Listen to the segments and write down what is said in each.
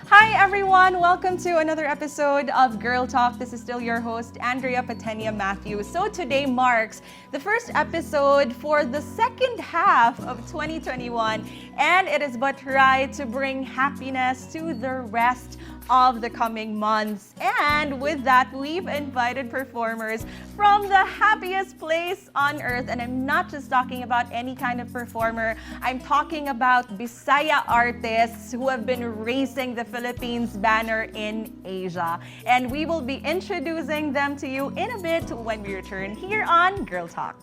Hi everyone! Welcome to another episode of Girl Talk. This is still your host, Andrea Patenia Matthews. So today marks the first episode for the second half of 2021, and it is but right to bring happiness to the rest of the coming months. And with that, we've invited performers from the happiest place on earth. And I'm not just talking about any kind of performer. I'm talking about Bisaya artists who have been raising the Philippines banner in Asia. And we will be introducing them to you in a bit when we return here on Girl Talk.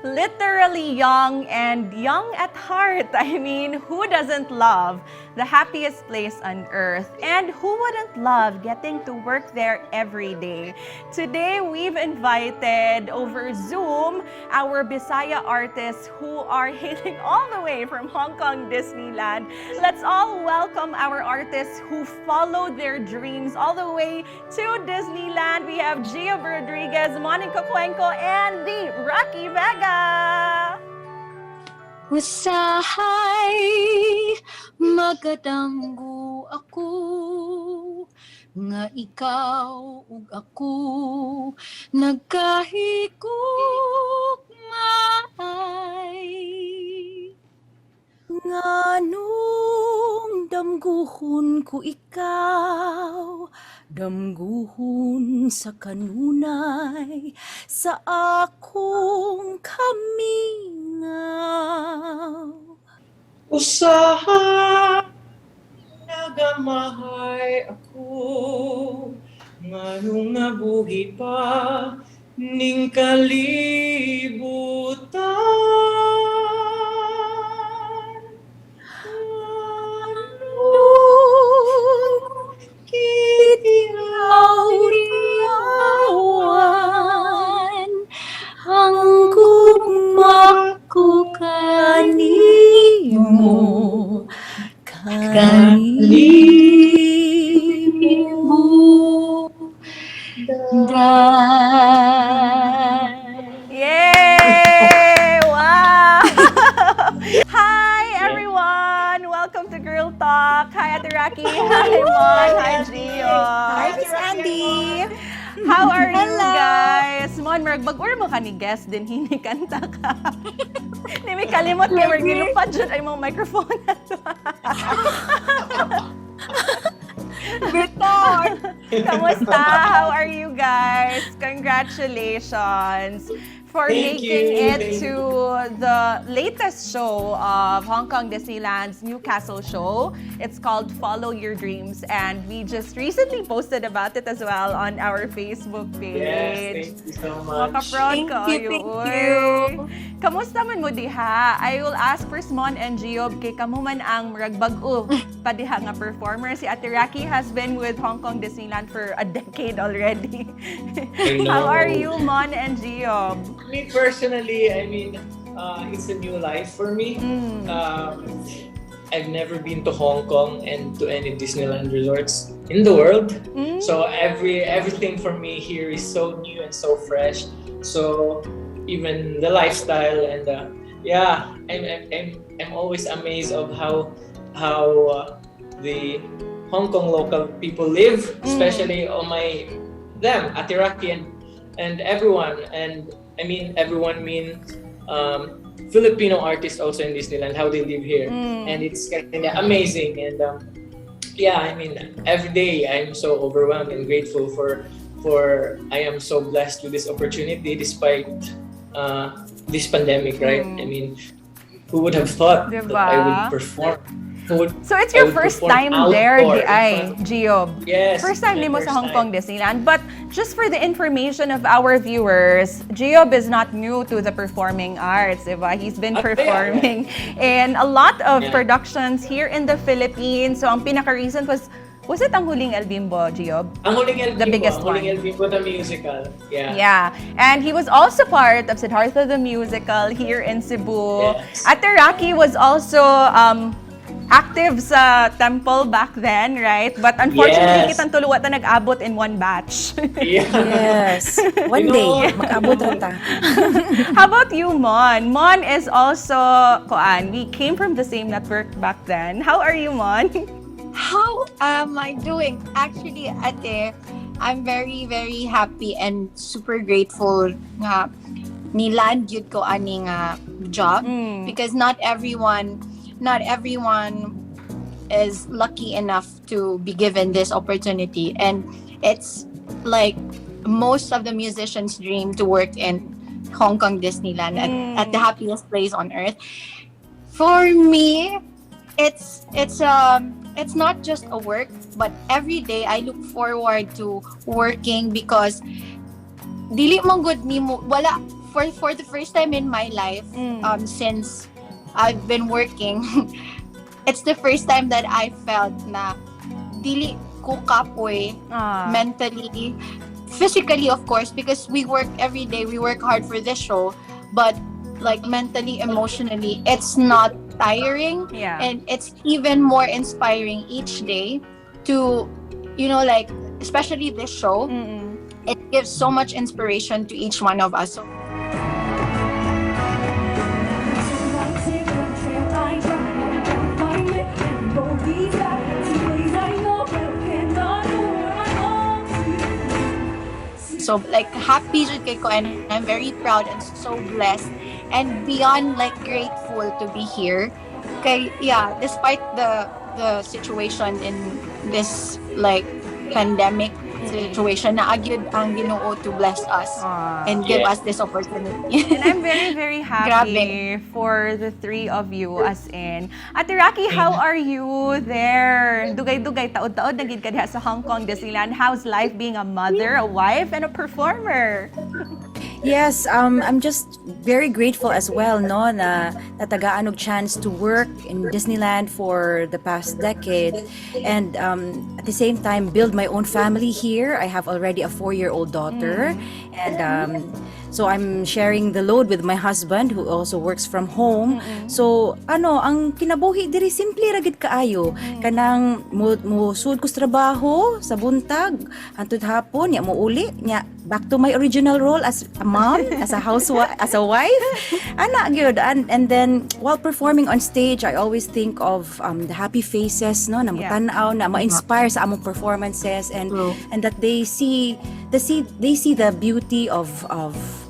Literally young and young at heart. I mean, who doesn't love the happiest place on earth? And who wouldn't love getting to work there every day? Today, we've invited over Zoom our Bisaya artists who are hailing all the way from Hong Kong Disneyland. Let's all welcome our artists who followed their dreams all the way to Disneyland. We have Gio Rodriguez, Monica Cuenco, and the Rocky Vega. Usahay magadanggo ako nga ikaw ug ako nagkahigugmay nganong damguhon ko ikaw damguhon sa kanunay sa akong kamingaw. Usaha nagamahay ako nganong nabuhi pa ning kalibutan. Kitiaw-tiawan ang gugma ko kanimo Yay! Wow! Hi everyone! Welcome to Girl Talk. Hi Ate Rocky. Hi Mon. Hi Gio. Hi Miss Andy. How are you guys? Mon, magbag-or mo ka ni guest din hini kanta ka. Hindi may kalimot kay Mark gilupad dyan ay mga microphone na to. Victor! Kamusta? How are you guys? Congratulations for Thank making you. it to the latest show of Hong Kong Disneyland's Newcastle show. It's called Follow Your Dreams, and we just recently posted about it as well on our Facebook page. Yes, thank you so much. Maka-proud ka Thank you, ayo, thank oy. you. Kamusta man mo diha? I will ask first Mon and Gio kay kamo man ang ragbag-o pa diha nga performer. Si Ate Rocky has been with Hong Kong Disneyland for a decade already. How are you, Mon and Gio? Me personally, I mean, it's a new life for me. I've never been to Hong Kong and to any Disneyland resorts in the world. So everything for me here is so new and so fresh. So even the lifestyle and yeah, I'm always amazed of how the Hong Kong local people live, especially on them, Ate Rocky and everyone. And I mean everyone means Filipino artists also in Disneyland, how they live here, and it's kind of amazing. And yeah, I mean every day I'm so overwhelmed and grateful for I am so blessed with this opportunity despite this pandemic, right? I mean, who would have thought that I would perform? So it's your first time there, di ay, Gio? Yes. First time my nimo sa first Hong time. Kong Disneyland. But just for the information of our viewers, Gio is not new to the performing arts, diba? He's been performing in a lot of productions here in the Philippines. So ang pinaka-recent was Was it ang huling El Bimbo, Giob? Ang huling El The Bimbo, biggest ang huling one. El Bimbo, the musical. Yeah. Yeah, and he was also part of Siddhartha the Musical here in Cebu. Yes. Ate Rocky was also active sa temple back then, right? But unfortunately, Yes. kitang tuluwa ta nag-abot in one batch. Yeah. Yes. One You know, day, mag-abot ra ta. How about you, Mon? Mon is also, we came from the same network back then. How are you, Mon? How am I doing? Actually, ate, I'm very, very happy and super grateful nga niland yun ko ani nga job because not everyone is lucky enough to be given this opportunity, and it's like most of the musicians dream to work in Hong Kong Disneyland at the happiest place on earth. For me, it's not just a work, but every day I look forward to working because dili mo good nimo wala for the first time in my life since I've been working. It's the first time that I felt na dili ko kapoy mentally, physically of course, because we work every day, we work hard for this show, but like mentally, emotionally, it's not tiring, and it's even more inspiring each day to, like, especially this show, it gives so much inspiration to each one of us. So, like, happy jud kay ko, and I'm very proud and so blessed and beyond like grateful to be here. Kay, despite the situation in this like pandemic situation, na agyud ang Ginoo to bless us and give us this opportunity. And I'm very, very happy for the three of you, as in. Ate Rocky, how are you there? Dugay-dugay, taod-taod na gid ka diha sa Hong Kong Disneyland. How's life being a mother, a wife, and a performer? Yes, I'm just very grateful as well, no, na natagaan og chance to work in Disneyland for the past decade, and at the same time build my own family here. I have already a 4-year-old daughter, and so I'm sharing the load with my husband who also works from home. So ang kinabuhi diri simple ra gid kaayo. Kanang mo sud ko sa trabaho sa buntag antud hapon nya mo uli nya back to my original role as a mom, as a housewife, as a wife. Ana gyud, and then while performing on stage, I always think of the happy faces, no, na mutanaw, na ma-inspire sa among performances, and that they see the beauty of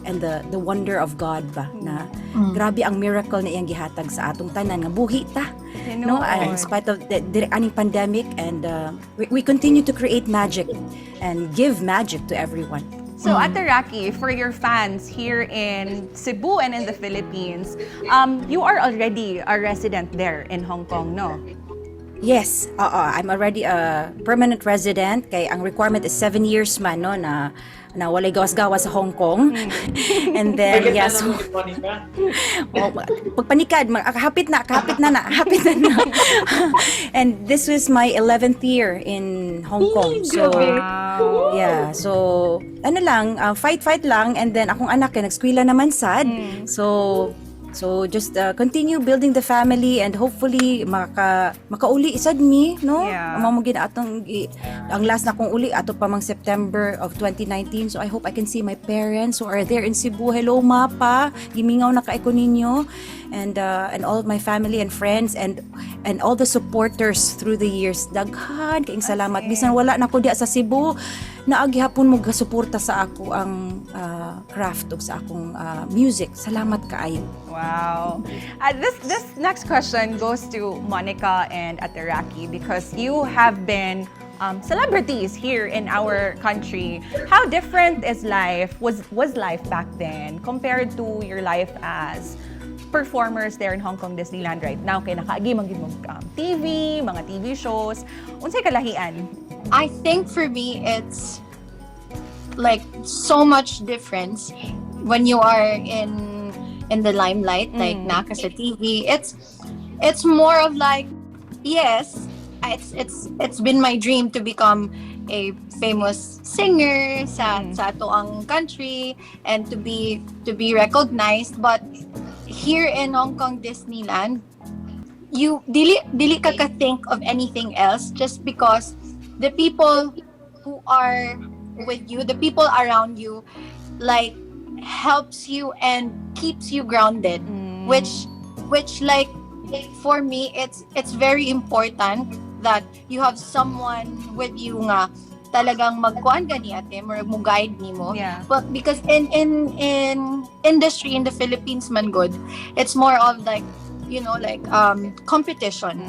and the wonder of God ba, na grabe ang miracle na iyang gihatag sa atong tanan nga buhi ta, no, in spite of the aning pandemic, and we continue to create magic and give magic to everyone. So, Ate Rocky, for your fans here in Cebu and in the Philippines, you are already a resident there in Hong Kong, no? Yes, I'm already a permanent resident, kay ang requirement is 7 years man, no, na walay gawas-gawas sa Hong Kong. And then so pagpanikad, hapit na. And this was my 11th year in Hong Kong. So yeah, so fight lang, and then akong anak kay nagskwela naman sad. So just continue building the family, and hopefully makauli isad mi, no? Amo gid atong ang last na kong uli ato pa mang September of 2019. So I hope I can see my parents who are there in Cebu. Hello mapa, gimingaw na kay ko ninyo, and all of my family and friends, and all the supporters through the years. Daghan kaayong salamat. Bisan wala na ko diya sa Cebu, naagi hapon mo gasuporta sa ako ang craft o sa akong music. Salamat kaayo. Wow. This next question goes to Monica and Ate Rocky, because you have been celebrities here in our country. How different was life back then compared to your life as performers there in Hong Kong Disneyland right now? Kay nakaagi man gid mo TV, mga TV shows. Unsay kalahian? I think for me, it's like so much difference when you are in the limelight, like naka sa TV. It's more of like, yes, it's been my dream to become a famous singer sa ato ang country and to be recognized. But here in Hong Kong Disneyland, you dili ka think of anything else, just because the people who are with you, the people around you, like helps you and keeps you grounded, which like for me it's very important that you have someone with you nga talagang magkuan gani ate mo guide nimo. Yeah. But because in industry in the Philippines man good, it's more of like, you know, like competition.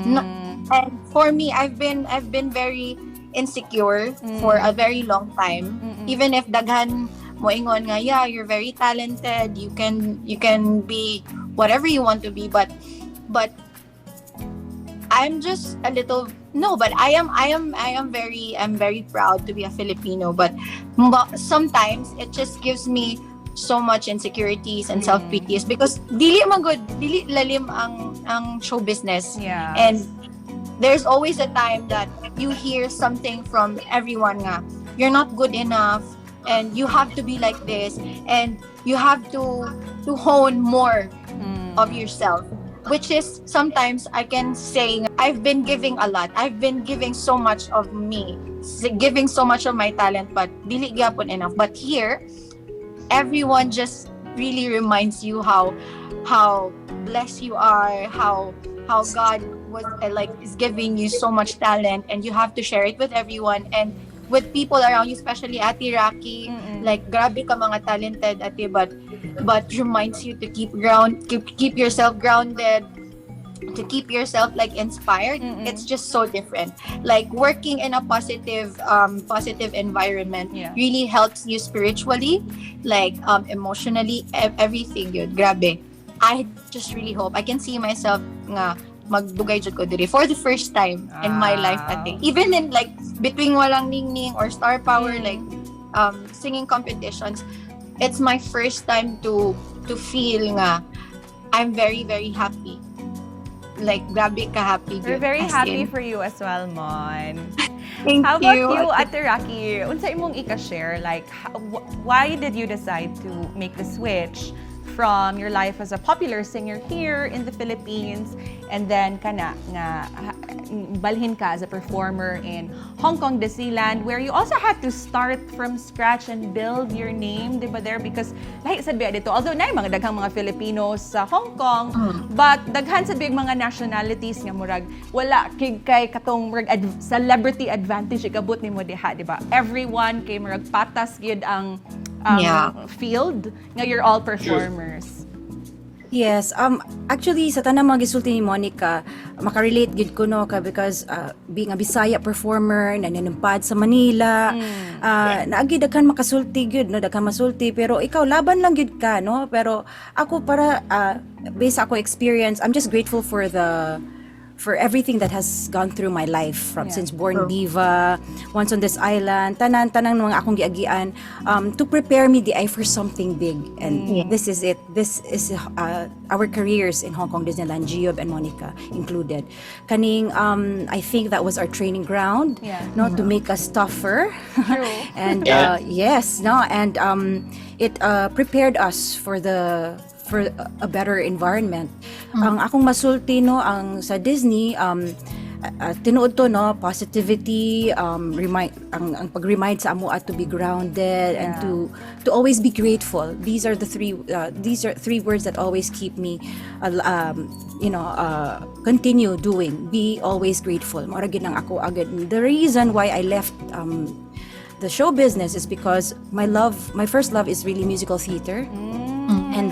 And for me, I've been very insecure for a very long time. Even if daghan mo ingon nga, yeah, you're very talented, you can be whatever you want to be, but I'm just a little but I'm very proud to be a Filipino, but sometimes it just gives me so much insecurities and self-pities because dili lalim ang show business. Yeah. And there's always a time that you hear something from everyone nga, you're not good enough and you have to be like this and you have to hone more of yourself, which is sometimes I can say I've been giving a lot. I've been giving so much of me, giving so much of my talent, but dili gyapon enough. But here, everyone just really reminds you how blessed you are, how God was is giving you so much talent, and you have to share it with everyone and with people around you, especially Ate Rocky. Like grabe ka mga talented ate, but reminds you to keep yourself grounded, to keep yourself like inspired. It's just so different. Like working in a positive environment really helps you spiritually, like emotionally, everything good. Grabe. I just really hope I can see myself nga magdugay jud ko diri for the first time in my life ate. Even in like between Walang Ningning or Star Power, like singing competitions, it's my first time to feel nga I'm very very happy. Like grabe ka happy. We're very happy for you as well, Mon. Thank How about you, you, Ate Rocky? Unsa imong ika-share? Like, why did you decide to make the switch from your life as a popular singer here in the Philippines and then kana nga balhin ka as a performer in Hong Kong Disneyland, where you also had to start from scratch and build your name, di ba, there? Because lahi sad biya dito, although na mga daghang mga Filipinos sa Hong Kong, but daghan sad biya mga nationalities nga murag wala kay katong murag celebrity advantage ikabot nimo diha, di ba? Everyone kay murag patas gyud ang field nga you're all performers. Yes, actually sa tanang mga gisulti ni Monica, makarelate gid ko no ka because being a Bisaya performer nananumpad sa Manila, naagi daghan makasulti gid no, daghan masulti, pero ikaw laban lang gid ka no, pero ako para based ako experience, I'm just grateful for everything that has gone through my life from since born diva, once on this island, tanang mga akong giagian to prepare me di ay for something big, and this is it. This is our careers in Hong Kong Disneyland, Giob and Monica included. Kaning I think that was our training ground, no, to make us tougher. True. And yes, no, and it prepared us for a better environment. Ang akong masulti no, ang sa Disney tinuod to no, positivity, ang pag-remind sa amo at to be grounded and to always be grateful. These are three words that always keep me continue doing. Be always grateful. Mora gid nang ako agad. The reason why I left the show business is because my first love is really musical theater. And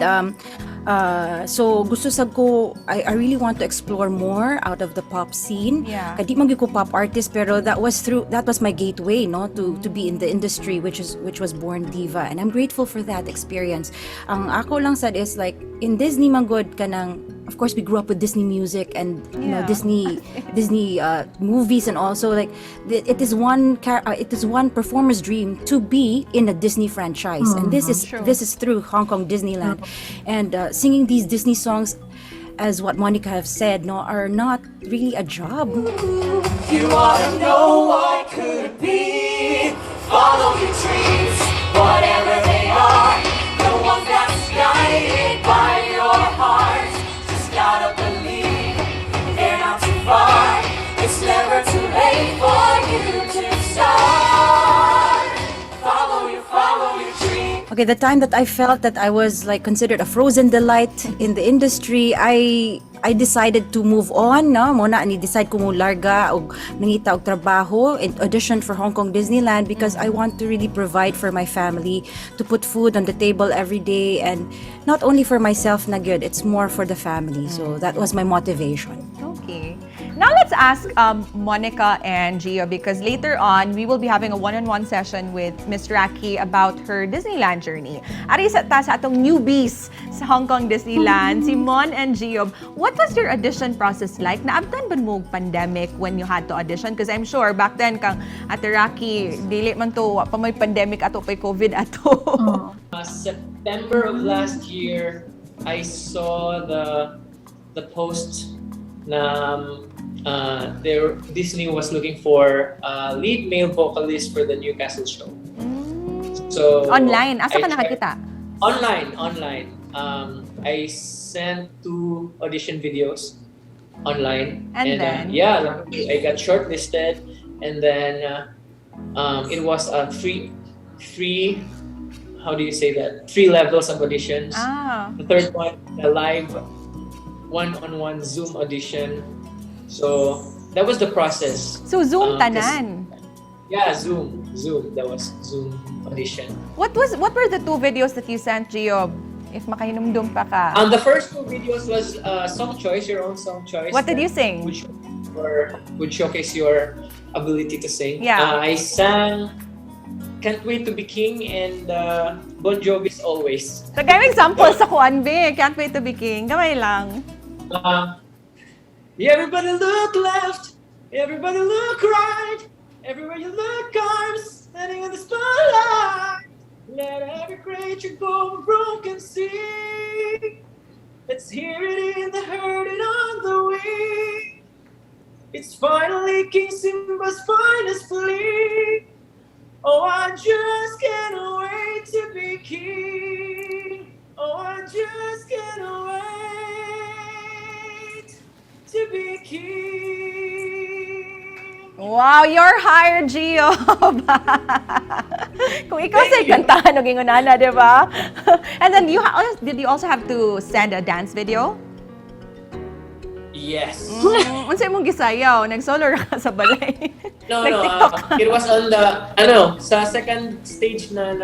so gusto sad ko, I really want to explore more out of the pop scene. Kadi man gyud ko pop artist, pero that was my gateway no to be in the industry, which was Born Diva, and I'm grateful for that experience. Ang ako lang sad is like in Disney man good kanang, of course we grew up with Disney music and you know, Disney movies, and also like it is one performer's dream to be in a Disney franchise, and this is through Hong Kong Disneyland, and singing these Disney songs. as what Monica have said, no, are not really a job. You wanna know what could be? Follow your dreams, whatever they are. The one that's guided by your heart. Just gotta believe they're not too far. It's never too late for you to start. Follow your dreams. Okay, the time that I felt that I was like considered a frozen delight in the industry, I decided to move on, no? Muna ni decide ko mo larga og nangita og trabaho and audition for Hong Kong Disneyland because I want to really provide for my family, to put food on the table every day, and not only for myself na good, it's more for the family. So that was my motivation. Okay. Now let's ask Monica and Gio, because later on we will be having a one-on-one session with Miss Raki about her Disneyland journey. Ari sa atong newbies sa Hong Kong Disneyland, si Mon and Gio. What was your audition process like? Naabtan ba mo pandemic when you had to audition? Because I'm sure back then kang Ate Raki, dili man to pa may pandemic ato pa COVID ato. September of last year, I saw the post na Disney was looking for a lead male vocalist for the Newcastle show. So Online? Asa ka nakakita? Online. I sent 2 audition videos online, And then? I got shortlisted, and then it was a three how do you say that? 3 levels of auditions. The third one, a live one-on-one Zoom audition. So that was the process. So Zoom tanan. Yeah, Zoom. That was Zoom audition. What were the 2 videos that you sent, Gio? If makahinumdum pa ka. The first 2 videos was song choice, your own song choice. What did you sing? Would showcase your ability to sing. Yeah. I sang Can't Wait to Be King and Bon Jovi's Always. So, gawing example sa kuan, be. Can't Wait to Be King. Gamay lang. Everybody look left, everybody look right, everywhere you look, arms standing in the spotlight. Let every creature go a broken sea. Let's hear it in the herd and on the wing. It's finally King Simba's finest plea. Oh, I just can't wait to be king. Oh, I just can't wait to be king. Wow, you're hired, Gio. Kung ikaw sa'y kantahan o gingunana, di ba? And then, did you also have to send a dance video? Yes. Unsay mong gisayaw? Nag-solo ra ka sa balay? No, Nag-TikTok ka? it was on the, sa second stage na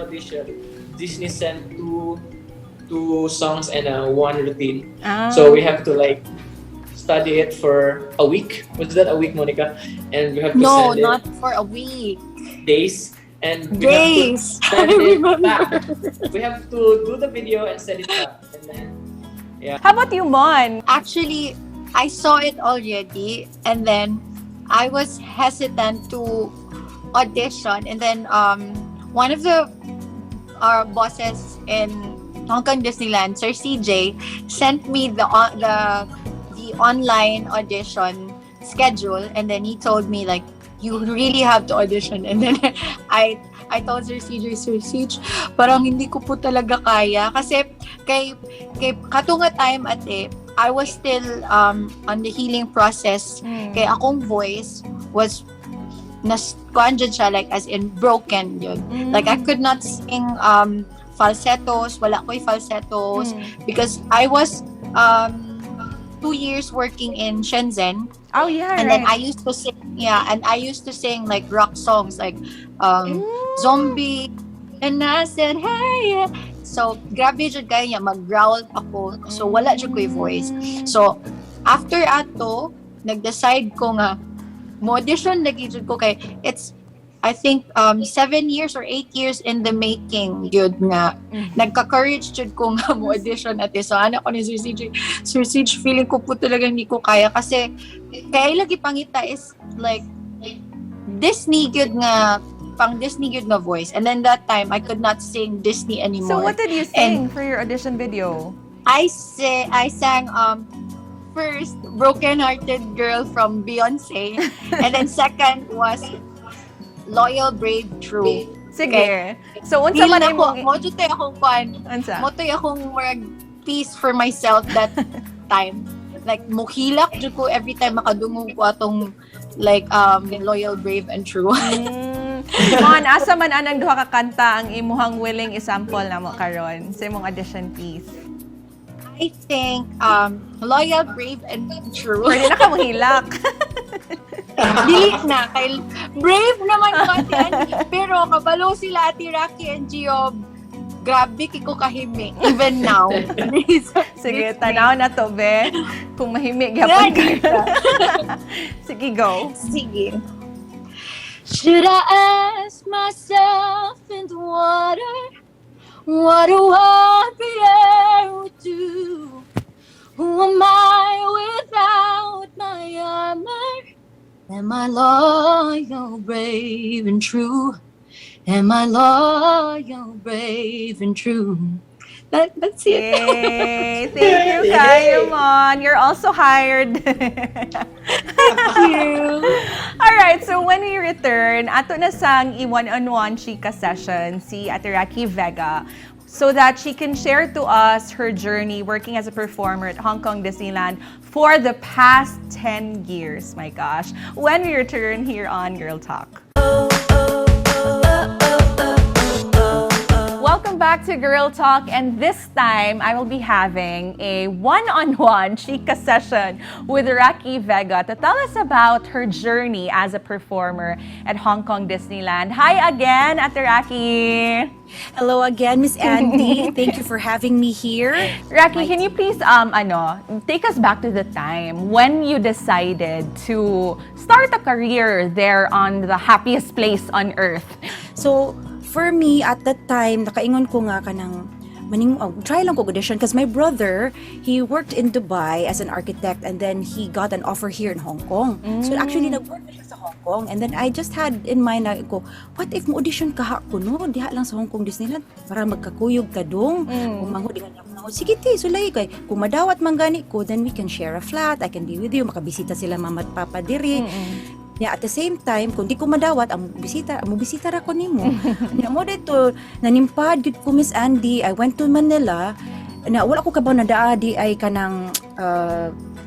audition. Disney sent two songs and 1 routine. So we have to like study it for a week. Was that a week, Monica? And we have to No, send it not for a week. days. And we Days. have to send it back. We have to do the video and send it back. And then, yeah. How about you, Mon? Actually, I saw it already, and then I was hesitant to audition, and then one of our bosses in Hong Kong Disneyland, Sir CJ, sent me the online audition schedule, and then he told me like, you really have to audition. And then I told Sir CJ, parang hindi ko po talaga kaya kasi kay katunga time ate, I was still on the healing process. Kay akong voice was kuan siya, like as in broken yun. Like I could not sing falsettos, wala ko'y falsettos because I was 2 years working in Shenzhen. Oh yeah, And right. then I used to sing like rock songs like Zombie, and I said hey yeah. So grabe jud kaya niya mag-growl ako, so wala jud ko'y voice. So after ato nag-decide ko nga mo audition lagi jud ko kay it's I think 7 years or 8 years in the making yun nga. Nagka-courage jud ko nga mo audition ate. So anak ko ni Sir CJ, feeling ko po talaga hindi ko kaya kasi kaya lagi pangita is like Disney good nga pang Disney good nga voice. And then that time I could not sing Disney anymore. So what did you sing for your audition video? I sang first Broken Hearted Girl from Beyonce, and then second was Loyal, Brave, True. Sige. So, unsa man Dili imong... ako, mo jud tay akong kwan. Unsa? Mo tay akong murag peace for myself that time. Like muhilak jud ko every time makadungog ko atong like Loyal, Brave, and True. Mon, asa man anang duha ka kanta ang imuhang willing isample na mo karon sa imong audition piece? I think Loyal, Brave, and True. Pwede na ka mahilak. Dili na kay brave naman ko ati Andy. Pero kabalo sila ati Rocky and Gio. Grabe kiko kahimi even now. Sige, tanaw na to, be. Kung mahimik gyapon ka. Sige, go. Sige. Should I ask myself in the water what a happy air would do? Who am I without my armor? Am I loyal, brave, and true? Am I loyal, brave, and true? That's it. Yay! Thank you, kayo, Mon. You're also hired. Thank you. Alright, so when we return, ato na sang i-one-on-one chika session si Ate Raki Vega so that she can share to us her journey working as a performer at Hong Kong Disneyland for the past 10 years. My gosh. When we return here on Girl Talk. Welcome back to Girl Talk, and this time I will be having a one-on-one chika session with Raki Vega to tell us about her journey as a performer at Hong Kong Disneyland. Hi again, Ate Raki! Hello again, Miss Andy. Thank you for having me here. Raki, can you please take us back to the time when you decided to start a career there on the happiest place on earth? So, for me, at that time, nakaingon ko nga kanang try lang ko audition because my brother, he worked in Dubai as an architect and then he got an offer here in Hong Kong. So actually, nag-work na siya sa Hong Kong and then I just had in mind na ko, what if mo-audition ka ko no? Diha lang sa Hong Kong Disneyland para magkakuyog ka dong. Kung manghudigan ako, sige te, sulay kay. Kung madawat manggani ko, then we can share a flat, I can be with you, makabisita sila mama at papa diri. Yeah, at the same time, kung di ko madawat, ang bisita ra ko nimo. Nya mo dito nanimpad gid ko Miss Andy. I went to Manila. Na wala ko kabaw na daa di ay kanang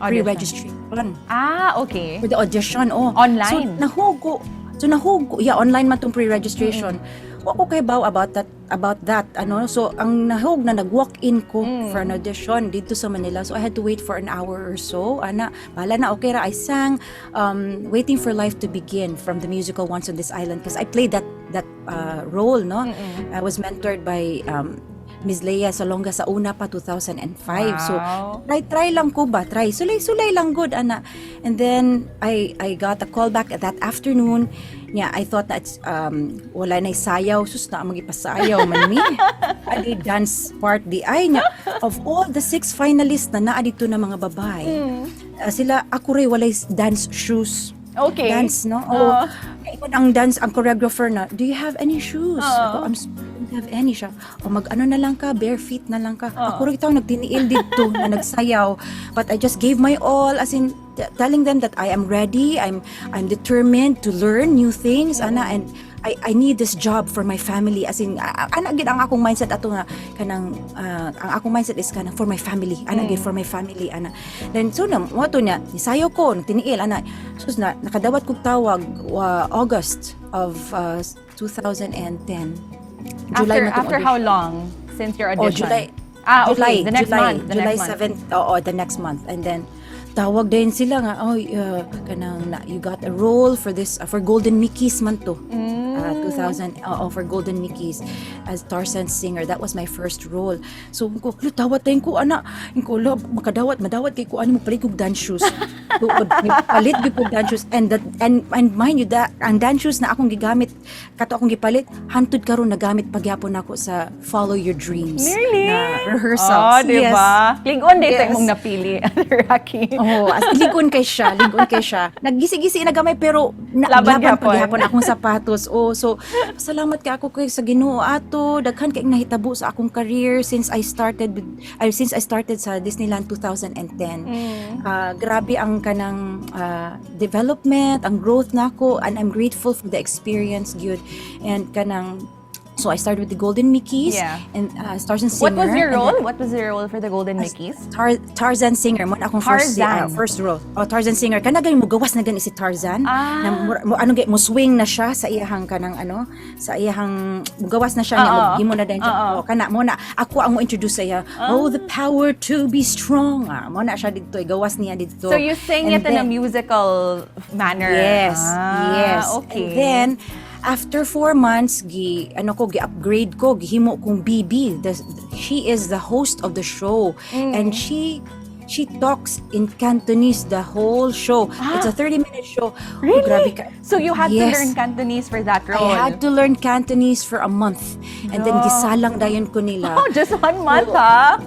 pre-registration. Ah, okay. For the audition, oh. Online? So nahugo. Yeah, online man tong pre-registration. Wa ko kay baw about that ano. So ang nahug na nag-walk-in ko for an audition dito sa Manila. So I had to wait for an hour or so. Ana, bala na okay ra. I sang Waiting for Life to Begin from the musical Once on This Island because I played that role, no. I was mentored by Miss Leia Salonga sa una pa 2005. Wow. So try lang ko ba? Sulay lang good ana. And then I got a call back at that afternoon. Yeah, I thought that wala na sayaw, sus na magipasayaw man mi. Adi dance part di ay nya. Of all the 6 finalists na naa dito na mga babae. Sila ako ray walay dance shoes. Okay. Dance, no? Oh. Ang dance, ang choreographer na, do you have any shoes? Ako, I'm sorry, I don't have any siya. O mag-ano na lang ka, bare feet na lang ka. Ako rin ito, nagtiniil dito na nagsayaw. But I just gave my all, as in, telling them that I am ready, I'm determined to learn new things, ana, and I need this job for my family, as in ana gid ang akong mindset ato nga kanang ang akong mindset is kanang for my family, ana gid for my family, ana. Then so na mo to nya nisayo ko tiniil ana sus na nakadawat kog tawag August of 2010. July After how long since your audition? July. Okay. The next month. July 7th. The next month. And then tawag din sila nga, kanang you got a role for this for Golden Mickey's man to. 2000 for Golden Mickey's as Tarzan's singer. That was my first role. So ko tawat tayo ko ana, ko madawat kay ko ani mo palit kog dance shoes. Palit gyud kog dance shoes and mind you that ang dance shoes na akong gigamit kato akong gipalit hantud karon nagamit pagyapon nako sa Follow Your Dreams na rehearsals. Oh, diba? Ligon dito mong napili, Rocky. As ligon kay siya. Naggisi-gisi na gamay pero Laban pagyapon akong sapatos. ko. So salamat kay ako kay sa Ginoo ato, daghan kay nahitabo sa akong career since I started sa Disneyland 2010. Grabe ang kanang development, ang growth nako, and I'm grateful for the experience gyud. And kanang so I started with the Golden Mickeys and Tarzan Singer. What was your role? What was your role for the Golden Mickeys? Tarzan Singer mo akong first role. Tarzan Singer kana gani mo gawas na gani si Tarzan. Na mo swing na siya sa iyahang kanang sa iyahang gawas na siya niya gimo na din. Kana mo na ako ang mo introduce sa iya. Oh, the power to be strong. Mo na siya didto gawas niya didto. So you sing it in a musical manner. Yes. Okay. And then after 4 months, gi-upgrade ko, gihimo kong BB. She is the host of the show. And she talks in Cantonese the whole show. It's a 30-minute show. Really? Grabe ka. So you had to learn Cantonese for that role? I had to learn Cantonese for a month. And then gisalang dayon ko nila. Oh, just 1 month, ha?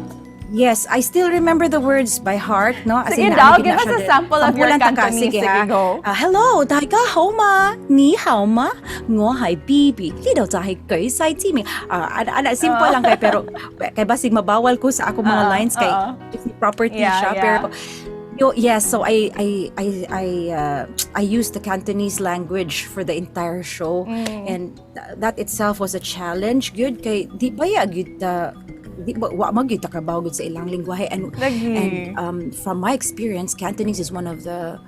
Yes, I still remember the words by heart, no? Sige daw, give us a sample of your Cantonese. Sige, go. Hello, 大家好嘛？你好嗎？我係 BB， 呢度就係舉世知名。simple lang kay pero kay basig mabawal ko sa ako mga lines kay Disney property siya pero yes, so I used the Cantonese language for the entire show, and that itself was a challenge. Good kay di ba ya good wa magyud ka ba sa ilang lingwahe and from my experience, Cantonese is one of the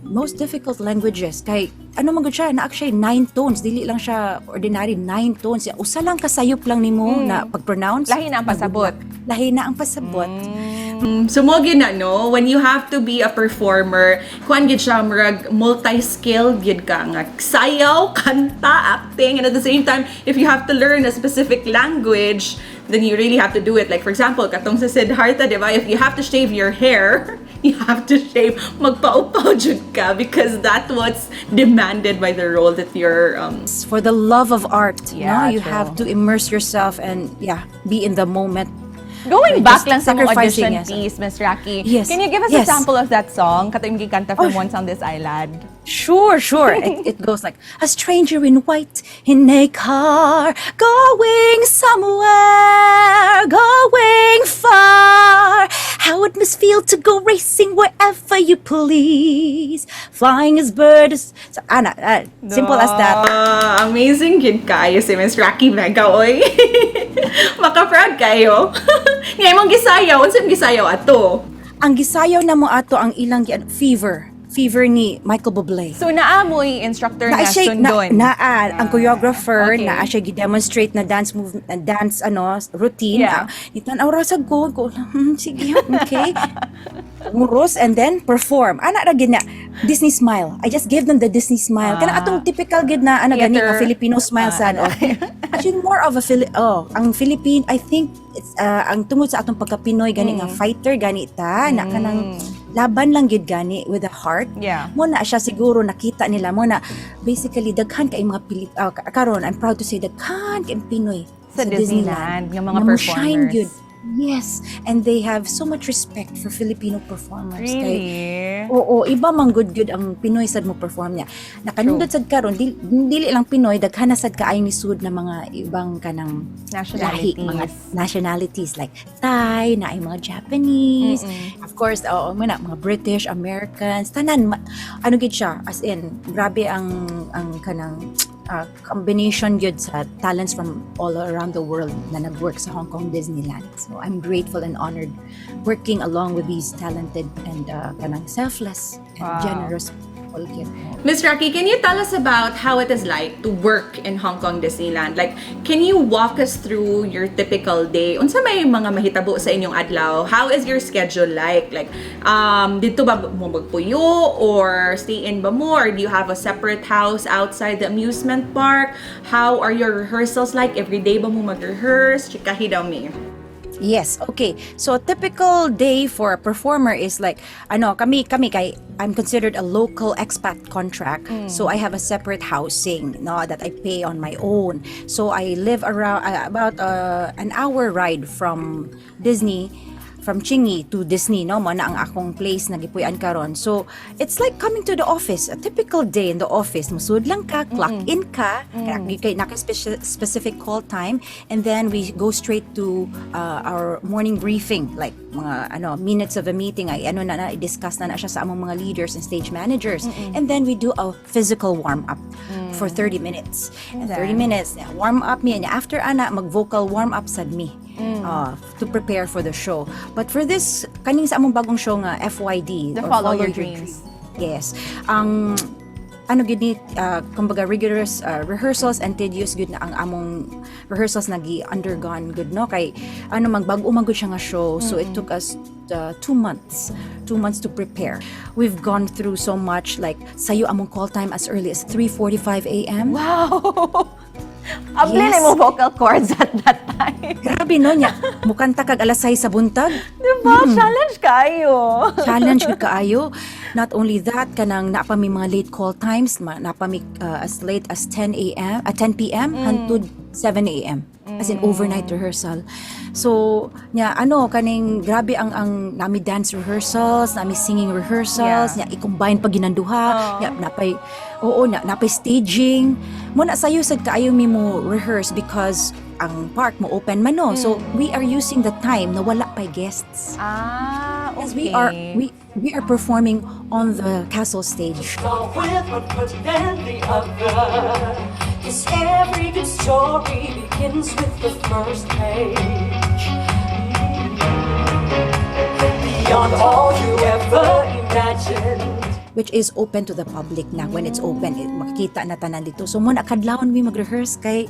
most difficult languages kay man gud siya na actually 9 tones, dili lang siya ordinary 9 tones, usa lang kasayop lang nimo na pag-pronounce, lahi na ang pasabot. So mo gid na no, when you have to be a performer, kuan gid siya murag multi-skilled gid ka nga sayaw, kanta, acting, and at the same time if you have to learn a specific language, then you really have to do it. Like for example, katong sa Siddhartha, diba? If you have to shave your hair, you have to shave, magpaupaw jud ka because that's what's demanded by the role that you're for the love of art. You true. have to immerse yourself and be in the moment. Going back lang sa mong sacrificing, audition piece, Miss Raki, Yes. can you give us a sample of that song? Kato yung gikanta from Once on This Island. Sure. It goes like a stranger in white in a car, going somewhere, going far. How it must feel to go racing wherever you please, flying as birds. So, simple as that. Amazing gid kayo si Miss Rocky Mega, oy. Maka-proud kayo. Ngay mong gisayaw, unsang gisayaw ato? Ang gisayaw na mo ato ang ilang Fever ni Michael Bublé. So naamoy instructor na sundon. Ang choreographer okay. na siya gi-demonstrate na dance routine. Itan aura sa ko, sige, okay. Muros and then perform. Ana ra gid na Disney smile. I just gave them the Disney smile. Kana atong typical gid na gani nga Filipino smile sad. Actually more of a ang Philippine, I think it's ang tungod sa atong pagka-Pinoy gani nga fighter gani ta na kanang laban lang gid gani with a heart. Mo na siya siguro nakita nila mo na basically daghan kay mga karon I'm proud to say daghan kay Pinoy sa Disneyland nga mga performers. performers. Yes, and they have so much respect for Filipino performers. Really? Oo, iba man good ang Pinoy sad mo perform niya. Nakanindot sad karon dili lang Pinoy daghan na sad kaay ni sud na mga ibang kanang nationalities. Mga nationalities like Thai, na ay mga Japanese. Of course, mga British, Americans, tanan gid siya as in grabe ang kanang combination yun sa talents from all around the world na nag-work sa Hong Kong Disneyland. So I'm grateful and honored working along with these talented and kanang selfless and generous people. Miss Rocky, can you tell us about how it is like to work in Hong Kong Disneyland? Like, can you walk us through your typical day? Unsa may mga mahitabo sa inyong adlaw? How is your schedule like? Like, dito ba mo magpuyo or stay in ba mo? Or do you have a separate house outside the amusement park? How are your rehearsals like? Every day ba mo mag-rehearse? Chikahi daw mi. Yes, okay. So a typical day for a performer is like kami kay I'm considered a local expat contract. So I have a separate housing that I pay on my own. So I live around about an hour ride from Disney. from Chingy to Disney, no, mo na ang akong place na gipuy-an karon. So it's like coming to the office, a typical day in the office. Musud lang ka, clock in ka, kay naka specific call time, and then we go straight to our morning briefing, like mga minutes of a meeting ay na i-discuss na siya sa among mga leaders and stage managers. And then we do a physical warm up for 30 minutes. And 30 minutes warm up me, and after ana mag-vocal warm up sad me. To prepare for the show. But for this, kaning sa among bagong show nga, FYD, The or Follow Your Dreams. Yes. Gid ni, kumbaga rigorous rehearsals and tedious good na ang among rehearsals nagi-undergone good, no? Kay, magbag-o man gud siya nga show. So it took us 2 months. 2 months to prepare. We've gone through so much, like, sayo among call time as early as 3:45 a.m. Wow! Abli Yes. na mo vocal cords at that time. Grabe no niya. Mukanta kag alas 6 sa buntag. Diba? Challenge kayo. Challenge gud kaayo. Not only that, kanang napami mga late call times, napami as late as 10 p.m. hangtod 7 a.m. As in overnight rehearsal. So, kaning grabe ang nami dance rehearsals, nami singing rehearsals, i-combine pag ginanduha, napay staging. Muna sayo sad kaayo mi mo rehearse because ang park mo open man no. So, we are using the time na wala pay guests. Okay. Because we are performing on the castle stage. So with one foot then the other. 'Cause every good story begins with the first page. Beyond all you ever imagined. Which is open to the public na. When it's open, makikita na tanan dito. So muna kadlawon mi mag-rehearse kay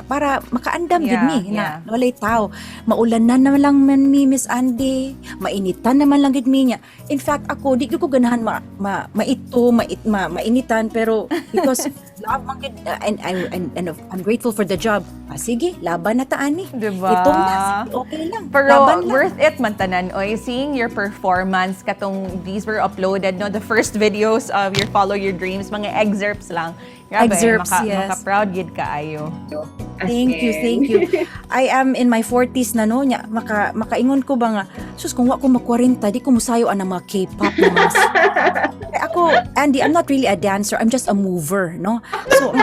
para makaandam gid mi na walay tao. Maulanan naman lang man mi, Miss Andy. Mainitan naman lang gid mi niya. In fact, ako di ko ganahan mainitan, pero because love man gid, and I'm grateful for the job. Sige, laban na taan ni. Diba? Itong na, okay lang. Pero laban lang. worth it man tanan oy, seeing your performance katong these were uploaded no, the first videos of your Follow Your Dreams, mga excerpts lang. Grabe, Excerpts, yes. maka-proud gid kaayo. Thank you. I am in my 40s na no nya, makaingon ko ba nga, sus kung wa ko mag-40, di ko musayo ang mga K-pop na mga ako, Andy, I'm not really a dancer, I'm just a mover, no? So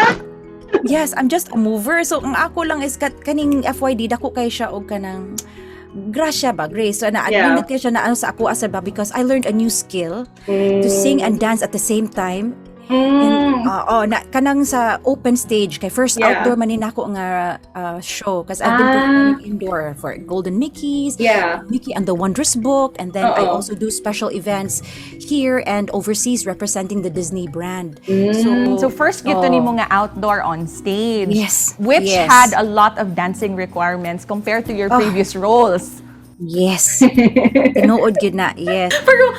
yes, I'm just a mover. So ang ako lang is kaning FYD dako kay siya og kanang grace. So na-admit siya na sa ako as ba, because I learned a new skill to sing and dance at the same time. And, kanang sa open stage kay first outdoor man ako nga show, because I've been performing indoor for Golden Mickey's, Mickey and the Wondrous Book, and then I also do special events here and overseas representing the Disney brand. So first gito nimo nga outdoor on stage. Yes. Which Yes. had a lot of dancing requirements compared to your previous roles. Yes. Tinuod gid na. Yes. Pero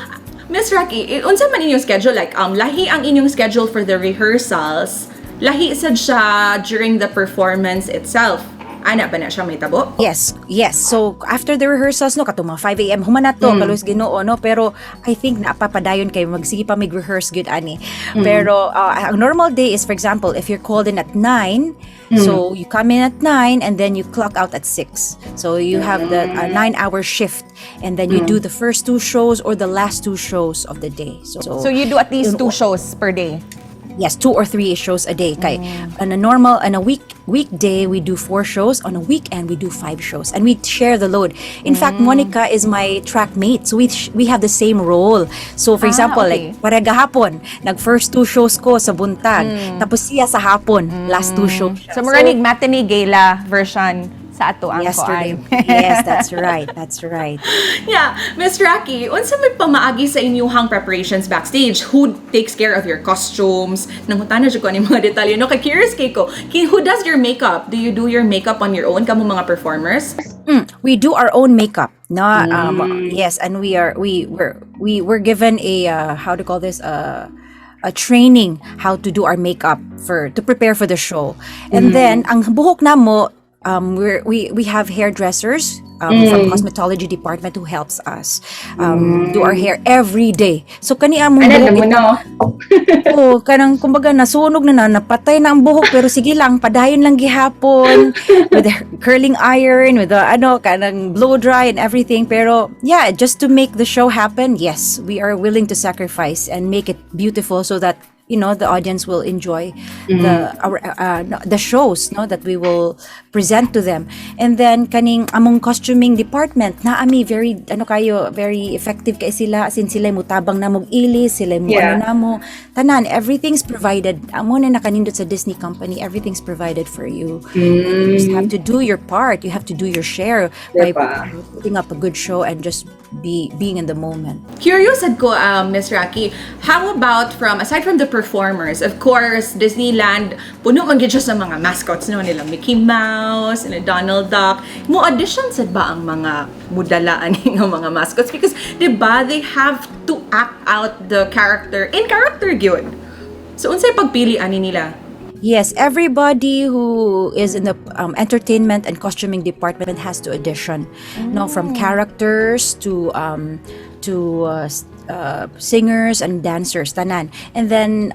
Miss Rocky, unsa man inyong schedule? Like, lahi ang inyong schedule for the rehearsals. Lahi sad siya during the performance itself. Ana ba na siya may tabo? Yes. So after the rehearsals no katong mga 5 a.m. human na to kalos Ginoo no, pero I think napapadayon kay magsige pa mig-rehearse good ani. Pero ang normal day is, for example, if you're called in at 9, so you come in at 9 and then you clock out at 6. So you have the 9-hour shift, and then you do the first 2 shows or the last 2 shows of the day. So you do at least 2 shows per day. Yes, 2 or 3 shows a day. Kay on a weekday we do 4 shows. On a weekend we do 5 shows, and we share the load. In fact, Monica is my track mate, so we have the same role. So for example, okay. like pare gahapon, nag first 2 shows ko sa buntag, tapos siya sa hapon, last 2 shows. So muranig matinee gala version sa ato ang Yesterday. koan. Yes, that's right. Yeah, Miss Rocky, unsa may pamaagi sa inyong preparations backstage? Who takes care of your costumes? Nangutan na jud ko ani mga detalye. No, kay curious kay ko. Who does your makeup? Do you do your makeup on your own kamo mga performers? We do our own makeup. No, yes, and we were given a how to call this a training how to do our makeup to prepare for the show. And then ang buhok namo we have hairdressers from cosmetology department who helps us do our hair every day. So kani among Ano mo buhok no? oh, kanang kumbaga nasunog na napatay na ang buhok pero sige lang padayon lang gihapon with the curling iron with the kanang blow dry and everything, pero yeah, just to make the show happen, yes, we are willing to sacrifice and make it beautiful so that the audience will enjoy the shows that we will present to them. And then kaning among costuming department na very very effective kay sila, since sila mutabang na mog ilis, sila mo namo tanan, everything's provided. Amo na nakanindot sa Disney company, everything's provided for you. You just have to do your part, you have to do your share by putting up a good show and just being in the moment. Curious ko, Miss Rocky, how about aside from the performers, of course, Disneyland, puno man gyud siya sa mga mascots nila Mickey Mouse, nila Donald Duck. Mo audition sad ba ang mga mudalaan ng mga mascots? Because, diba, they have to act out the character, in character gyud. So, unsay pagpilian nila? Yes, everybody who is in the entertainment and costuming department has to audition. From characters to singers and dancers, tanan. And then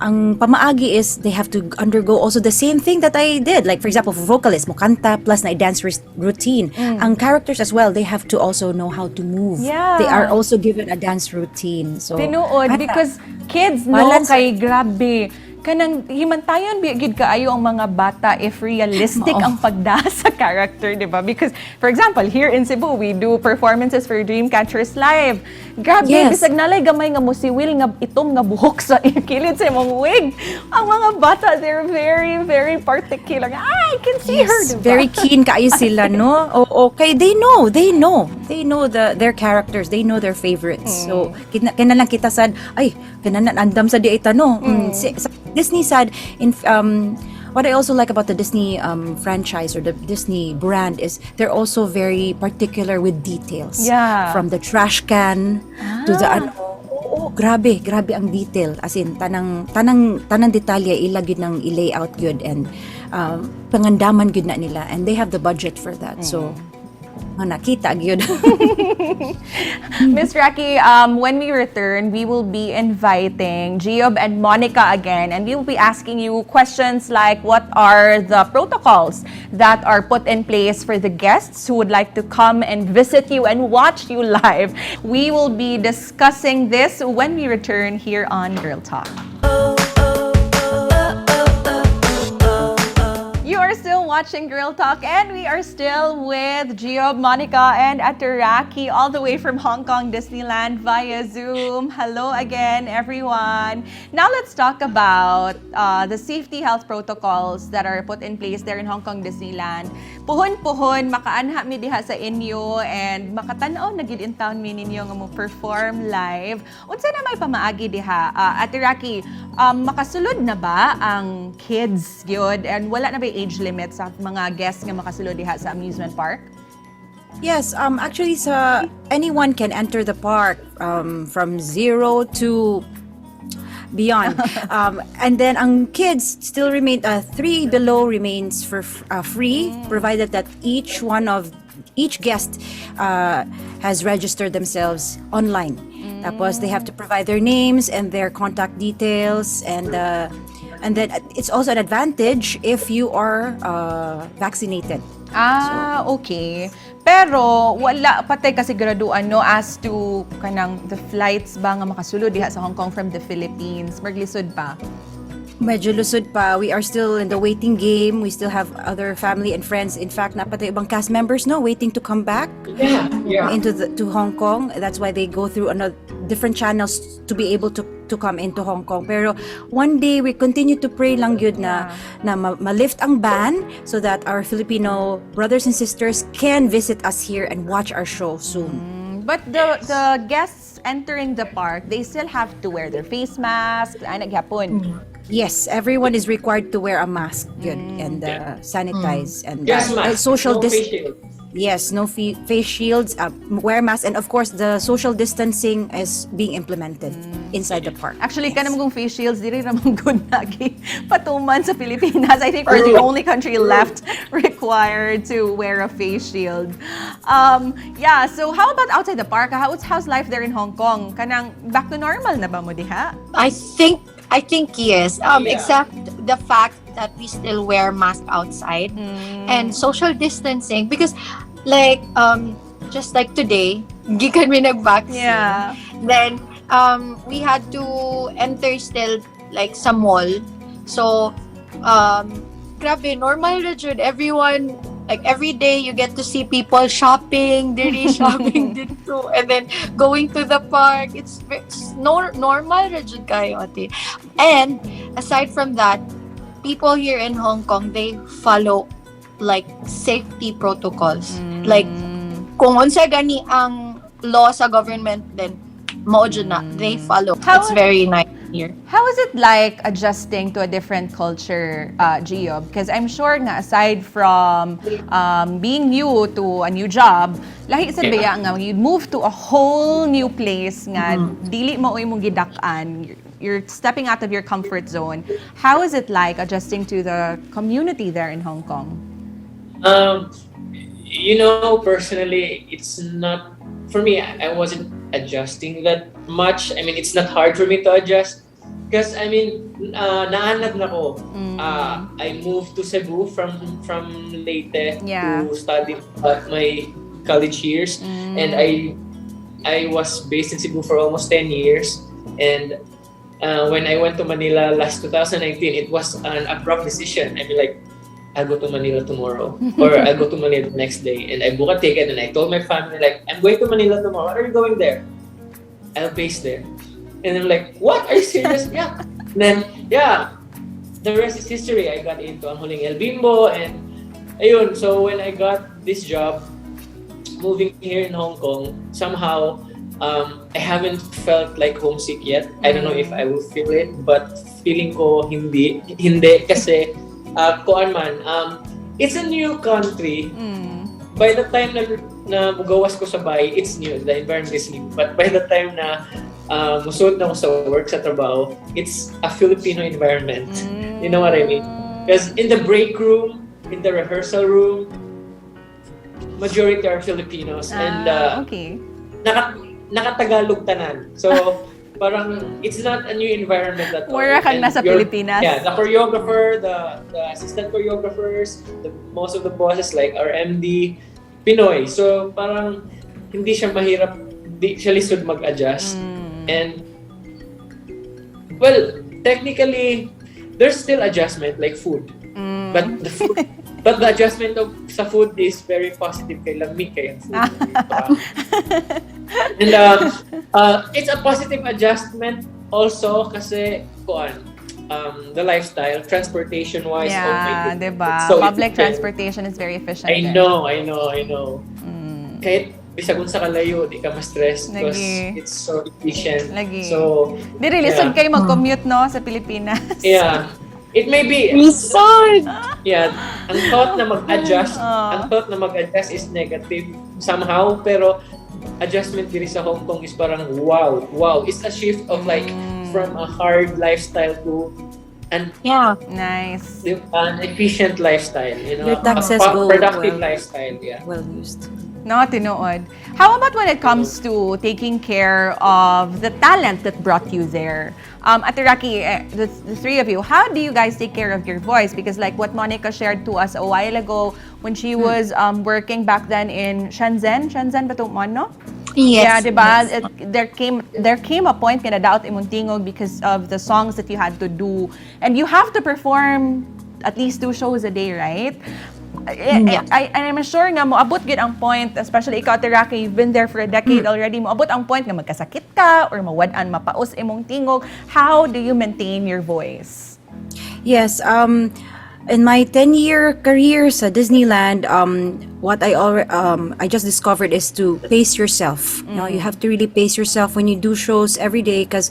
ang pamaagi is they have to undergo also the same thing that I did. Like for example, for vocalists, mo kanta plus na dance routine. Ang characters as well, they have to also know how to move. Yeah. They are also given a dance routine. So Tinuod because kids Balance. kay grabe kanang himantayon gid kaayo ang mga bata if realistic ang pagda sa character, di ba? Because for example, here in Cebu, we do performances for Dreamcatchers Live. Grabe, Yes. bisag nalay gamay nga musiwil nga itom nga buhok sa kilid sa imong wig. Ang mga bata, they're very, very particular. I can see her, di ba? Very keen kaayo sila, no? Okay, they know their characters, they know their favorites. So kina lang kita sad, ay kananan andam sa di ay tanong. Sa Disney sad in what I also like about the Disney franchise or the Disney brand is they're also very particular with details. Yeah. From the trash can to the grabe ang detail, as in tanang detalye ilagid ng i-layout good and pangandaman good na nila, and they have the budget for that. So nakita gyud. Miss Rocky, when we return, we will be inviting Giob and Monica again, and we will be asking you questions like what are the protocols that are put in place for the guests who would like to come and visit you and watch you live. We will be discussing this when we return here on Girl Talk. You are still watching Girl Talk, and we are still with Giob, Monica, and Ataraki, all the way from Hong Kong Disneyland via Zoom. Hello again, everyone. Now let's talk about the safety health protocols that are put in place there in Hong Kong Disneyland. Puhon-puhon, makaanha mi diha sa inyo and makatanaw na gid in town mi ninyo nga mo perform live. Unsa na may pamaagi diha? Ataraki, makasulod na ba ang kids gyud, and wala na ba age limit sa mga guests nga makasulod diha sa amusement park? Yes, actually, anyone can enter the park from 0 to beyond. And then ang kids still remain 3 below remains for free, provided that each guest has registered themselves online. Tapos they have to provide their names and their contact details, and then it's also an advantage if you are vaccinated. Okay. Pero wala patay kasiguraduan no as to kanang the flights ba nga makasulod diha sa Hong Kong from the Philippines. Maglisod pa. Medyo lusod pa. We are still in the waiting game. We still have other family and friends. In fact, napatay ibang cast members waiting to come back to Hong Kong. That's why they go through different channels to be able to come into Hong Kong. Pero one day we continue to pray lang yun na ma-lift ang ban so that our Filipino brothers and sisters can visit us here and watch our show soon. But the guests entering the park, they still have to wear their face masks. Naghapon. Yes, everyone is required to wear a mask and sanitize and Gas mask, social no face distance. shield. Yes, no face shields, wear masks, and of course the social distancing is being implemented inside the park. Actually, Yes. kanang kung face shields, dili naman good lagi patuman sa Pilipinas. I think we're the only country left required to wear a face shield. Yeah, so how about outside the park? How's life there in Hong Kong? Kanang back to normal na ba mo diha? I think yes. Yeah. Except the fact that we still wear mask outside and social distancing because like just like today, gikan mi nag-vaccine. Yeah. Then we had to enter still like sa mall. So grabe normal na jud everyone like every day you get to see people shopping, diri shopping dito and then going to the park. It's normal na jud kayo ate. And aside from that, people here in Hong Kong, they follow like safety protocols. Like kung unsa gani ang law sa government, then mao jud na they follow. How- It's very nice here. How is it like adjusting to a different culture, Gio? Because I'm sure nga aside from being new to a new job, lahi sa baya nga you move to a whole new place nga dili mo imong gidak-an. You're stepping out of your comfort zone. How is it like adjusting to the community there in Hong Kong? Personally, it's not for me. I wasn't adjusting that much. I mean, it's not hard for me to adjust because naanad na ko. I moved to Cebu from Leyte Yeah. to study my college years, and I was based in Cebu for almost 10 years, and when I went to Manila last 2019, it was an abrupt decision. I mean, like, I'll go to Manila tomorrow, or I'll go to Manila the next day. And I booked a ticket, and I told my family, like, I'm going to Manila tomorrow. What are you going there? I'll base there. And I'm like, what? Are you serious? Yeah. And then, yeah, the rest is history. I got into Ang Huling El Bimbo, and ayun. So when I got this job, moving here in Hong Kong, somehow, I haven't felt like homesick yet. I don't know if I will feel it, but feeling ko hindi kasi kuan man, it's a new country. By the time na mugawas ko sa bahay, it's new. The environment is new. But by the time na musuot na ko sa work, sa trabaho, it's a Filipino environment. You know what I mean? Because in the break room, in the rehearsal room, majority are Filipinos. And Okay. nakatagalog tanan. So, parang it's not a new environment at all. Wala kang And nasa Pilipinas. Yeah, the choreographer, the assistant choreographers, most of the bosses like our MD, Pinoy. So, parang hindi siya mahirap, hindi siya lisod mag-adjust. And, well, technically, there's still adjustment like food. But the adjustment sa food is very positive kay lamig kay ang food. And it's a positive adjustment also kasi the lifestyle, transportation wise. Yeah, diba? So Public efficient. transportation is very efficient. I there. know. Kahit bisag unsa ka layo, di ka ma-stress because Lagi. it's so efficient. Lagi. So, Diri, lisod kayo mag-commute, no, sa Pilipinas. yeah. It may be, yeah, ang thought na mag-adjust is negative somehow, pero adjustment diri sa Hong Kong is parang wow. It's a shift of like from a hard lifestyle to an Nice. efficient lifestyle, Your taxes go productive well. lifestyle, yeah. Well used. No, tinuod. How about when it comes to taking care of the talent that brought you there? Ate Rocky, the three of you, how do you guys take care of your voice? Because like what Monica shared to us a while ago when she was working back then in Shenzhen ba ito mo, no? Yes. Yeah, diba? yes. There came a point na daot imong tingog because of the songs that you had to do. And you have to perform at least 2 shows a day, right? I'm sure nga moabot gid ang point, especially ikaw, Teraki, you've been there for a decade already, moabot ang point nga magkasakit ka or mawad-an mapaus imong tingog. How do you maintain your voice? Yes, in my 10-year career sa Disneyland, what I just discovered is to pace yourself. You know, you have to really pace yourself when you do shows every day because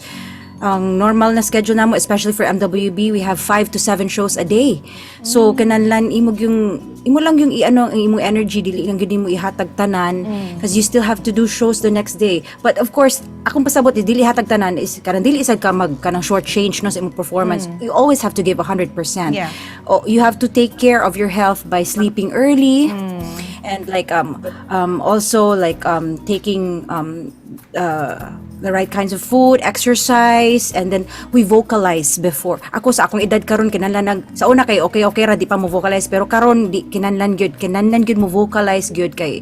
ang normal na schedule namo, especially for MWB, we have 5 to 7 shows a day. So kinahanglan imo lang yung ang imong energy, dili lang gid mo ihatag tanan because you still have to do shows the next day. But of course, akong pasabot dili hatag tanan is kanang dili isad ka kanang short change no sa imong performance. You always have to give 100%. Yeah. You have to take care of your health by sleeping early. And like also like taking the right kinds of food, exercise, and then we vocalize before. Ako sa akong edad karon kinahanglan sa una kay okay ra di pa mo vocalize, pero karon di kinahanglan gyud mo vocalize gyud kay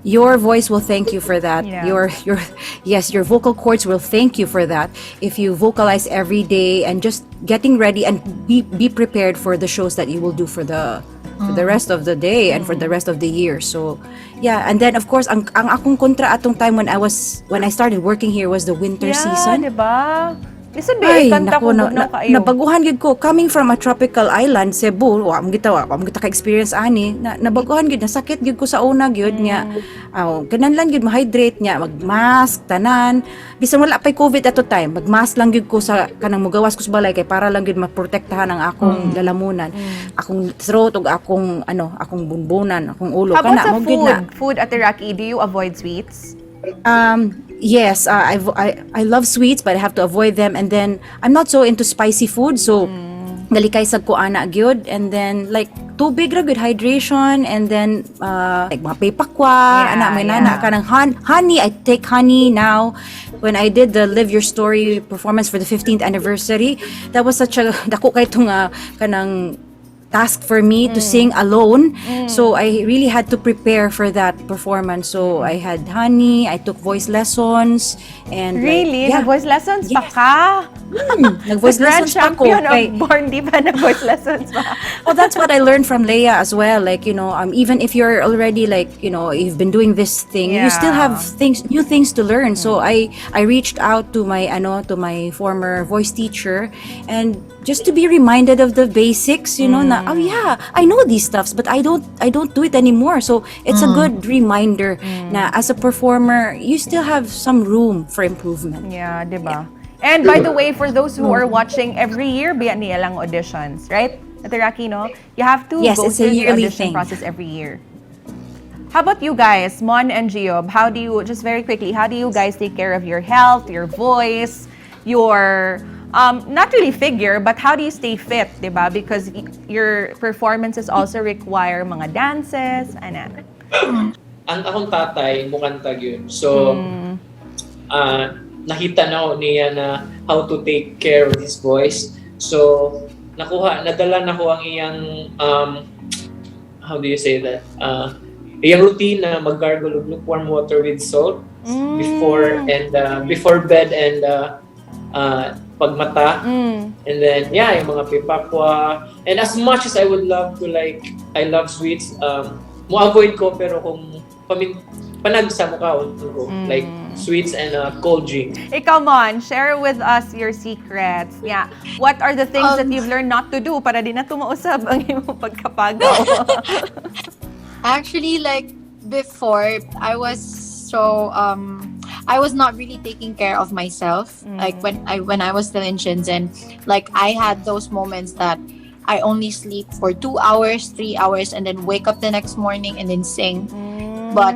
your voice will thank you for that. Yeah. Your vocal cords will thank you for that if you vocalize every day and just getting ready and be prepared for the shows that you will do for the rest of the day and for the rest of the year. So yeah, and then of course ang akong kontra atong time when I started working here was the winter season. Diba? Listen, Ay, kanta ko naku, kayo. nabaguhan gid ko coming from a tropical island, Cebu. Wa mo kita ka experience ani. Nabaguhan gid, nasakit gid ko sa una gyud nya. Kinahanglan gid ma-hydrate nya, mag-mask tanan. Bisan wala pay COVID at the time, mag-mask lang gid ko sa kanang mugawas ko sa balay kay para lang gid maprotektahan ang akong lalamunan, akong throat ug akong bunbunan, akong ulo. How about sa mo gid na. food at Iraqi, do you avoid sweets? Yes, I love sweets, but I have to avoid them. And then I'm not so into spicy food, so galikay sad ko ana gyud. And then like tubig ra good hydration, and then like mga paypakwa, may nana kanang honey. I take honey now. When I did the Live Your Story performance for the 15th anniversary, that was such a dako kay itong kanang task for me to sing alone. So I really had to prepare for that performance. So I had honey, I took voice lessons, and Really? Nag-voice lessons pa Yes. ka? Nag-voice Grand lessons pa ko. champion Kay- of Born Diva, nag-voice lessons pa. Well, that's what I learned from Leia as well. Like, even if you're already like, you've been doing this thing, you still have new things to learn. So I reached out to my former voice teacher, and just to be reminded of the basics, na oh yeah, I know these stuffs, but I don't do it anymore. So it's a good reminder na as a performer, you still have some room for improvement. Yeah, diba? And by the way, for those who are watching, every year, biya niya lang auditions, right? At Iraqi, no? You have to Yes, go it's a through the yearly audition thing. process every year. How about you guys, Mon and Giob? How do you, just very quickly, how do you guys take care of your health, your voice, your, not really figure, but how do you stay fit, diba? Because your performances also require mga dances, anan. Ang akong tatay, mukantag yun. So, nakita na ko niya na how to take care of his voice. So, nadala na ko ang iyang, how do you say that? Iyang routine na mag-gargle of lukewarm water with salt before bed and pagmata. And then, yung mga pipakwa. And as much as I would love to I love sweets, mo-avoid ko, pero kung panagsa mo ka, like sweets and cold drink. Ikaw, Mon, share with us your secrets. Yeah. What are the things that you've learned not to do para di na tumausab ang iyong pagkapagaw? Actually, like before, I was I was not really taking care of myself. Like when I was still in Shenzhen, like I had those moments that I only sleep for 2 hours, 3 hours, and then wake up the next morning and then sing. But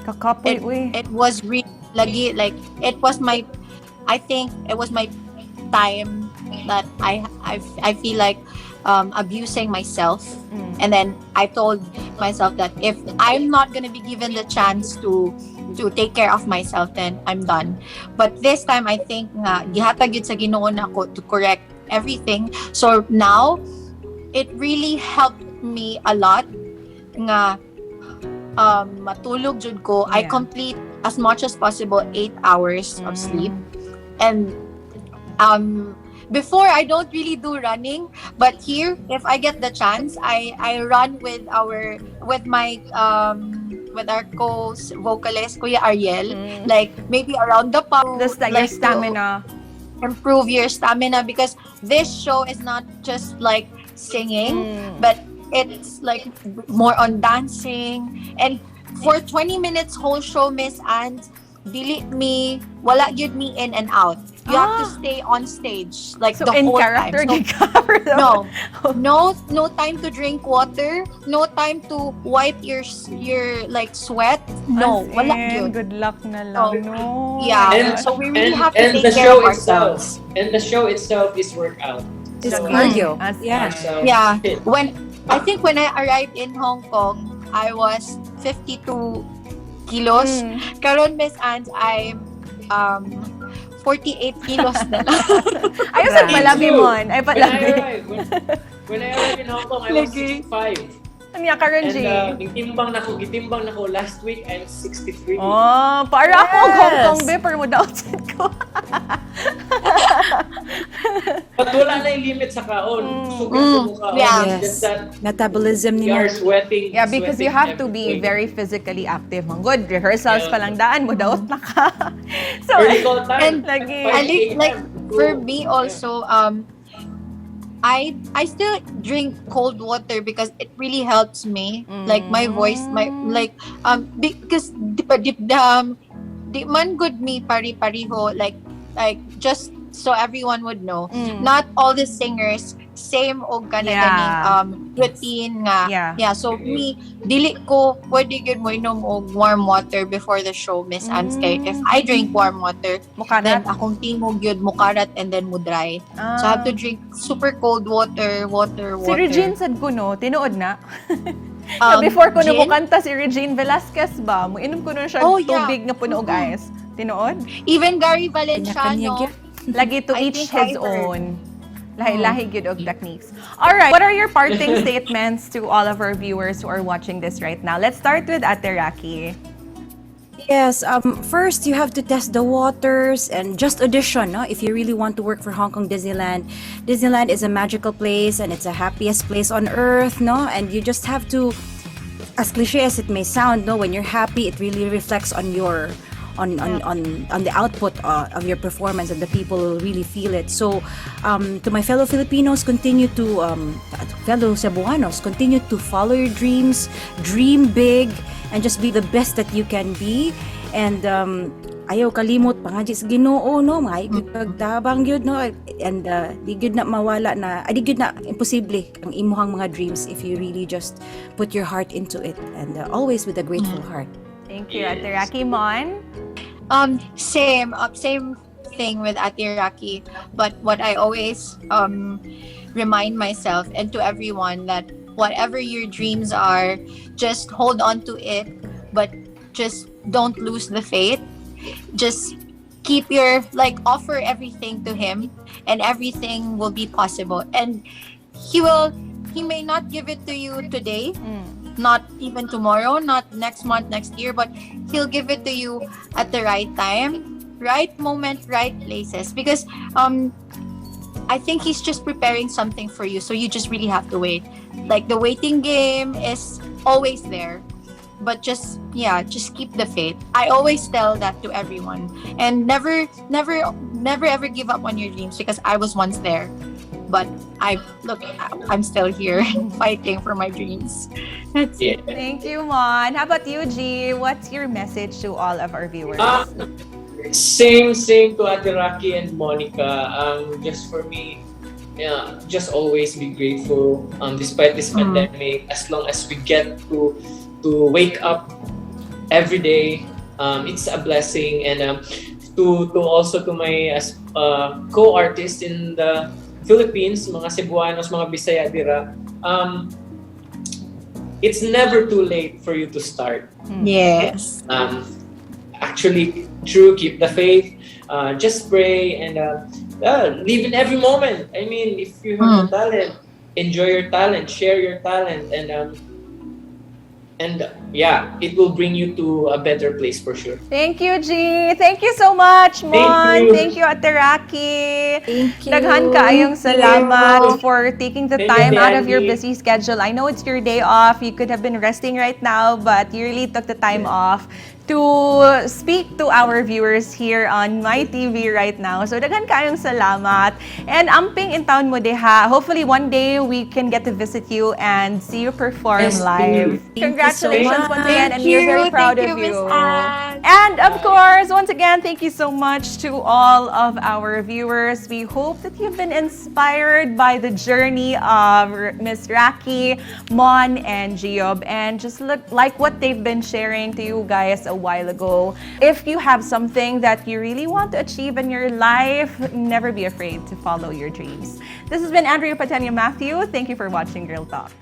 Kakapoy, uy. it was really lagi, like I think it was my time that I feel like abusing myself. And then I told myself that if I'm not gonna be given the chance to take care of myself, then I'm done. But this time I think nga gihatag yun sa Ginoo nako to correct everything. So now it really helped me a lot nga matulog jud ko. I complete as much as possible 8 hours of sleep. And before I don't really do running, but here if I get the chance, I run with our co-vocalist Kuya Ariel, like maybe around the park. Just like your stamina. Improve your stamina, because this show is not just like singing, but it's like more on dancing. And for 20 minutes whole show, Miss Anne, wala gyud me in and out. You have to stay on stage like So the in whole time. character, So, gid ka for the- no time to drink water, no time to wipe your like sweat. No, As wala in, yun. good luck na So, lang, no? yeah. And So we really have to and take the care show of itself ourselves. and the show itself is workout. It's So, cardio. As Yeah. so, Yeah. I think when I arrived in Hong Kong, I was 52 kilos. Karon, Miss Ange, I'm 48 kilos na lang. Ayos ang Grabe. malabi Me too. mo. Ay, When I palabi. arrived, when I arrived in Hong Kong, I was Lagi. 65. Ano niya, Karen G? And gitimbang nako last week, I'm 63. Oh, para ako Yes. Hong Kong be, pero mo daw ko. But wala na yung limit sa kaon. Super sumuka. Yeah. It's just that Metabolism we are nila. sweating. Yeah, because you sweating have to be every day. very physically active. Ang good rehearsals Yeah. pa lang daan mo daw na ka. So, Early call time. And lagi. 5 I think like a.m. for Go. me also, I still drink cold water because it really helps me. Like my voice, my like because di man good me pari-pariho like just so everyone would know. Not all the singers same og kana Yeah. ganing routine nga. Yeah. So me dili ko pwede gyud mo inom og warm water before the show, Miss Ange. Kay if I drink warm water, Mukha then na. akong tingog yun mukarat and then mo dry. So I have to drink super cold water. Si Regine sad ko no, tinuod na. Um, Before ko na gin? mo kanta si Regine Velasquez ba, mo inom ko na siya Oh, yeah. tubig nga puno og ice. Tinuod? Even Gary Kanya-kanya Valenciano. gyud. Lagi to I each think I his heard. own. Lahi-lahi gyud og techniques. All right, what are your parting statements to all of our viewers who are watching this right now? Let's start with Ate Raki. Yes, first you have to test the waters and just audition, no? If you really want to work for Hong Kong Disneyland. Disneyland is a magical place and it's the happiest place on earth, no? And you just have to, as cliche as it may sound, no, when you're happy, it really reflects on your on the output of your performance, and the people will really feel it. So to my fellow Filipinos, continue to fellow Cebuanos, continue to follow your dreams, dream big, and just be the best that you can be. And ayaw kalimot pangadji sa Ginoo, no, mga pagtabang gyud, no, and di gyud na mawala na, di gyud na imposible ang imuhang mga dreams if you really just put your heart into it, and always with a grateful heart. Thank you, Ate Raki. Mon? Same thing with Ate Raki. But what I always remind myself and to everyone that whatever your dreams are, just hold on to it, but just don't lose the faith. Just keep your offer everything to him, and everything will be possible. And he may not give it to you today, not even tomorrow, not next month, next year, but he'll give it to you at the right time, right moment, right places. Because I think he's just preparing something for you, so you just really have to wait. Like the waiting game is always there, but just keep the faith. I always tell that to everyone, and never ever give up on your dreams, because I was once there. But I'm still here fighting for my dreams. That's it. Thank you, Mon. How about you, G? What's your message to all of our viewers? Same to Ate Raki and Monica. Just for me, just always be grateful. Despite this pandemic, as long as we get to wake up every day, it's a blessing. And to also to my co-artists in the Philippines, mga Cebuanos, mga Bisaya dira, it's never too late for you to start. Yes. Actually, true, keep the faith, just pray, and live in every moment. I mean, if you have a talent, enjoy your talent, share your talent, and yeah, it will bring you to a better place for sure. Thank you, G. Thank you so much, Mon. you. Thank you, Ate Raki. Thank you. Daghan kaayong salamat for taking the Thank you, time out of Andy. your busy schedule. I know it's your day off. You could have been resting right now, but you really took the time off to speak to our viewers here on my TV right now. So daghan kayong salamat. And amping in town mo diha. Hopefully one day we can get to visit you and see you perform Yes, live. Thank you so Congratulations once much. again, and we're very proud Thank of you, you. Miss Anne. And of course, once again, thank you so much to all of our viewers. We hope that you've been inspired by the journey of Miss Raki, Mon, and Giob, and just look like what they've been sharing to you guys a while ago. If you have something that you really want to achieve in your life, never be afraid to follow your dreams. This has been Andrea Patenya Matthew. Thank you for watching Girl Talk.